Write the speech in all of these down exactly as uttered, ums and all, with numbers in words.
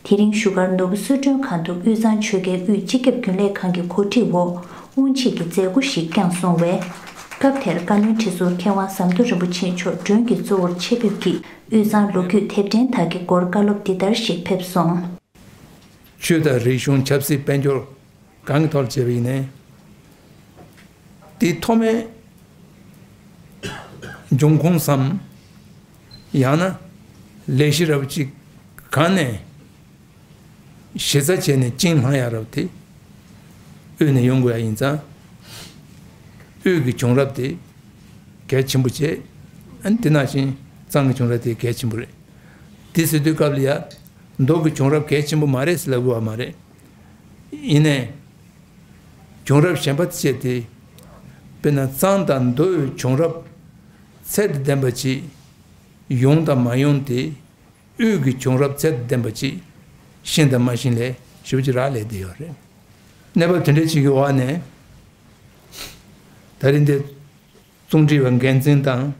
དེ་རིང་བཞུགས་སྒར་ནོར་བུ་གསོལ་མགྲོན་ཁང་དུ་དབུས་གཙང་ཆོལ་ཁའི་དབུས་སྤྱི་ཁྱབ་རྒྱུན་ལས་ཁང་གི་གོ་སྒྲིག་འོག་དབུ་འབྱེད་ཀྱི་མཛད་སྒོ་ཞིག་བསྐྱངས་སོང་བས། སྐབས་དེར་བཀའ་བློན་ཁྲི་ཟུར་མཁས་དབང་ཟམ་གདོང་རིན་པོ་ཆེ་མཆོག་མགྲོན་གྱི་གཙོ་བོར་ཆེད་ཕེབས་ཀྱིས་དབུས་གཙང་ལོ་རྒྱུས་དེབ་ཕྲེང་དག་གི་སྐོར་བཀའ་སློབ་འདི་ལྟར་ཞིག་ཕེབས་སོང་། ཆོས་དང་རིག་གཞུང་ཆབ་སྲིད་དཔལ་འབྱོར་གང་གི་ཐོག་ལ་བྱས་པ་ཡིན་ནའི། དེ་ཐོག་མའི་འབྱུང་ཁུངས་སམ། ཡང་ན་ལས་གཞི་རབ་ཅིག་གང་ནས་གཞི་རྩ་བྱས་ནས་བཅིངས་བསླང་ཡ་རབ་དེ་དབུས་ནས་ཡོང་དགོས་ཡ་ཡིན་ཙང་། དབུས་ཀྱི་བྱུང་རབས་དེ་གལ་ཆེན་པོ་བྱས། ཨ་ནི་དེ་ནང་བཞིན་གཙང་གི་བྱུང་རབས་དེ་གལ་ཆེན་པོ་རེད། དེ་ཟེར་དུས་སྐབས་ལ་ཡ། མདོ་གི་བྱུང་རབས་གལ་ཆེན་པོ་མ་རེད་ཟེར་ལབ་དགོས་པ་མ་རེད། ཡིན་ནའི། བྱུང་རབས་གཞན་པ་བྱས་ཏེ། དཔེར་ན་གཙང་དང་མདོའི་བྱུང་རབས་ཚད་དང་ལྡན་པ་ཅིག་ཡོང་དང་མ་ཡོང་དེ། དབུས་ཀྱི་བྱུང་རབས་ཚད་དང་ལྡན་པ་ཅིག་ཤེས་དང་མ་ཤེས་ལས་ཞེ་པོ་ཅིག་རག་ལས་བསྡད་ཡོད་རེད། གནས་བབ་དེ་འདྲ་ཅིག་གི་འོག་ནས། ད་རིང་འདི་རྩོམ་སྒྲིག་པ་འགན་འཛིན་དང་།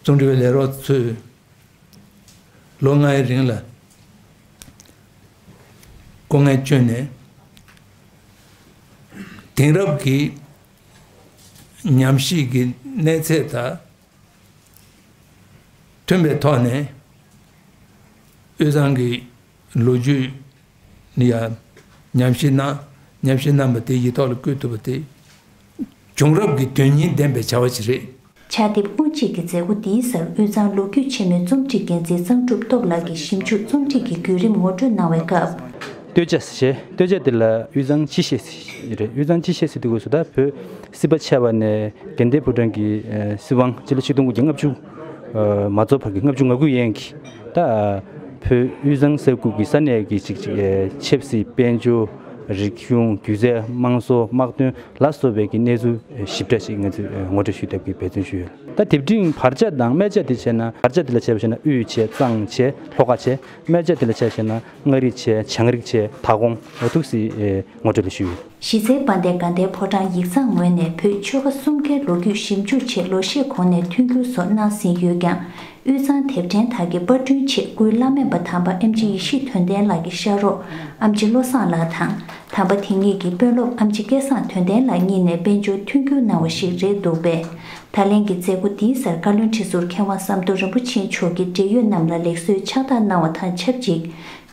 རྩོམ་སྒྲིག་པའི་ལས་རོགས་ཚོས་ལོ་ལྔའི་རིང་ལ་སྐུ་ངལ་བསྐྱོན་ནས། དེང་རབས་ཀྱི་ཉམས་ཞིབ་ཀྱི་གནས་ཚད་དང་མཐུན་པའི་ཐོག་ནས། དབུས་གཙང་གི་ལོ་རྒྱུས་ནི་ཡང་ཉམས་ཞིབ་གནང་། ཉམས་ཞིབ་གནང་བ་དེ་ཡིག་ཐོག་ལ་བཀོད་ཐུབ་པ་དེ། བྱུང་རབས་ཀྱི་དོན་སྙིང་ལྡན་པའི་བྱ་བ་ཞིག་རེད། ཕྱག་དེབ་དབུ་འབྱེད་ཀྱི་མཛད་སྒོ་འདིའི་སར་དབུས་གཙང་ལོ་རྒྱུས་ཆེན་མོའི་རྩོམ་སྒྲིག་འགན་འཛིན་གཙང་ཕྲུག་སྟོབས་ལགས་ཀྱིས་ཞིབ་འཇུག་རྩོམ་སྒྲིག་གི་བརྒྱུད་རིམ་ངོ་སྤྲོད་གནང་བའི་སྐབས། སྟོད་ཆ་ཞེས། སྟོད་ཆ་དེ་ལ་དབུས་གཙང་སྤྱི་བཤད་ཟེར་རེད། དབུས་གཙང་སྤྱི་བཤད་ཟེར་དུས་སྐབས་སུ་ད་བོད་སྲིད་པ་ཆད་པ་ནས་དགའ་ལྡན་ཕོ་བྲང་གི་ཨ་སྲིད་དབང་སྤྱི་ལོ་ཆིག་སྟོང་དགུ་བརྒྱ་ལྔ་བཅུ་ཨ་མ་རྫོགས་བར་གྱི་ལྔ་བཅུ་ང་དགུ་ཡན་གྱི་ད་བོད་དབུས་གཙང་ས་ཁུལ་གྱི་ས་གནས་ཀྱི་ཅིག་ཅིག་ཨ་ཆབ་སྲིད་དཔལ་འབྱོར། རིག་གཞུང་། སྒྱུ་རྩལ། དམངས་སྲོལ། དམག་དོན་ལ་སོགས་པའི་གི་གནས་ཚུལ་ཞིབ་ཕྲ་ཞིག་ང་ཚོས་ངོ་སྤྲོད་ཞུས་ཐབས་ཀྱི་འབད་བརྩོན་ཞུས་ཡོད། ད་དེབ་ཕྲེང་བར་ཆ་དང་སྨད་ཆ་དེ་བྱས་ན། བར་ཆ་དེ་ལ་བྱས་པ་བྱས་ན་དབུས་བྱས། གཙང་བྱས། ལྷོ་ཁ་བྱས། སྨད་ཆ་དེ་ལ་བྱས་པ་བྱས་ན་མངའ་རིས་བྱས། བྱང་རིས་བྱས། མཐའ་སྒང་འོ་ཐུག་སི་ངོ་སྤྲོད་ལ་ཞུས་ཡོད། གཞི་རྩའི་དཔལ་ལྡན་དགའ་ལྡན་ཕོ་བྲང་ཡིག་ཚང་ངོས་ནས་བོད་ཆོལ་ཁ་གསུམ་ཀའི་ལོ་རྒྱུས་ཞིབ་འཇུག་ཆེད་ལོ་ཤས་གོང་ནས་མཐུན་འགྱུར་སོགས་གནང་ཟིན་ཡོད་ཀྱང་། དབུས་གཙང་དེབ་ཕྲེང་དག་གི་པར་སྐྲུན་ཆེད་སྐུའི་བླ་སྨན་པ་དམ་པ་ཨེམ་ཆི་ཡེ་ཤེས་དོན་ལྡན་ལགས་ཀྱི་ཤ་རོགས་ཨམ་ཆི་བློ་བཟང་ལགས་དང་། དམ་པ་དེ་ཉིད་ཀྱི་དཔོན་སློབ་ཨམ་ཆི་སྐལ་བཟང་དོན་ལྡན་ལགས་གཉིས་ནས་དཔལ་འབྱོར་མཐུན་འགྱུར་གནང་བ་ཞིག་རེད་འདུག་པས། ད་ལན་གྱི་མཛད་སྒོ་འདིའི་སར་བཀའ་བློན་ཁྲི་ཟུར་མཁས་དབང་ཟམ་གདོང་རིན་པོ་ཆེ་མཆོག་གིས་འབྲེལ་ཡོད་རྣམས་ལ་ལེགས་གསོལ་ཕྱག་རྟགས་གནང་བ་དང་ཆབས་ཅིག་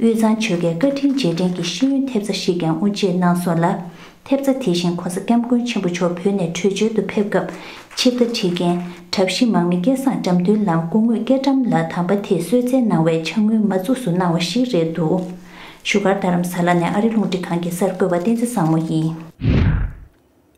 དབུས་གཙང་ཆོལ་ཁའི་བཀའ་དྲིན་རྗེས་དྲན་གྱི་ཤེས་ཡོན་ཐེབས་རྩ་ཞིག་ཀྱང་དབུ་འབྱེད་གནང་སོང་ལ། ཐེབས་རྩ་དེ་བཞིན་༸གོང་ས་༸སྐྱབས་མགོན་ཆེན་པོ་མཆོག་བོད་ནས་བྲོས་བྱོལ་དུ་ཕེབས་སྐབས་ཆིབས་རྟ་ཁྲིད་མཁན་གྲྭ་བཞི་མང་མི་སྐལ་བཟང་དགྲ་འདུལ་ལམ་སྐུ་ངོ་སྐྱེ་ཕྲེང་ལགས་དམ་པ་དེས་གསོལ་སྩལ་གནང་བའི་ཕྱག་དངུལ་མ་འཛུགས་སུ་གནང་བ་ཞིག་རེད་འདུག་བཞུགས་སྒར་རྡ་རམ་ས་ལ་ནས་ཨ་རི་རླུང་འཕྲིན་ཁང་གི་གསར་འགོད་པ་བསྟན་འཛིན་བཟང་མོ་ཡིན།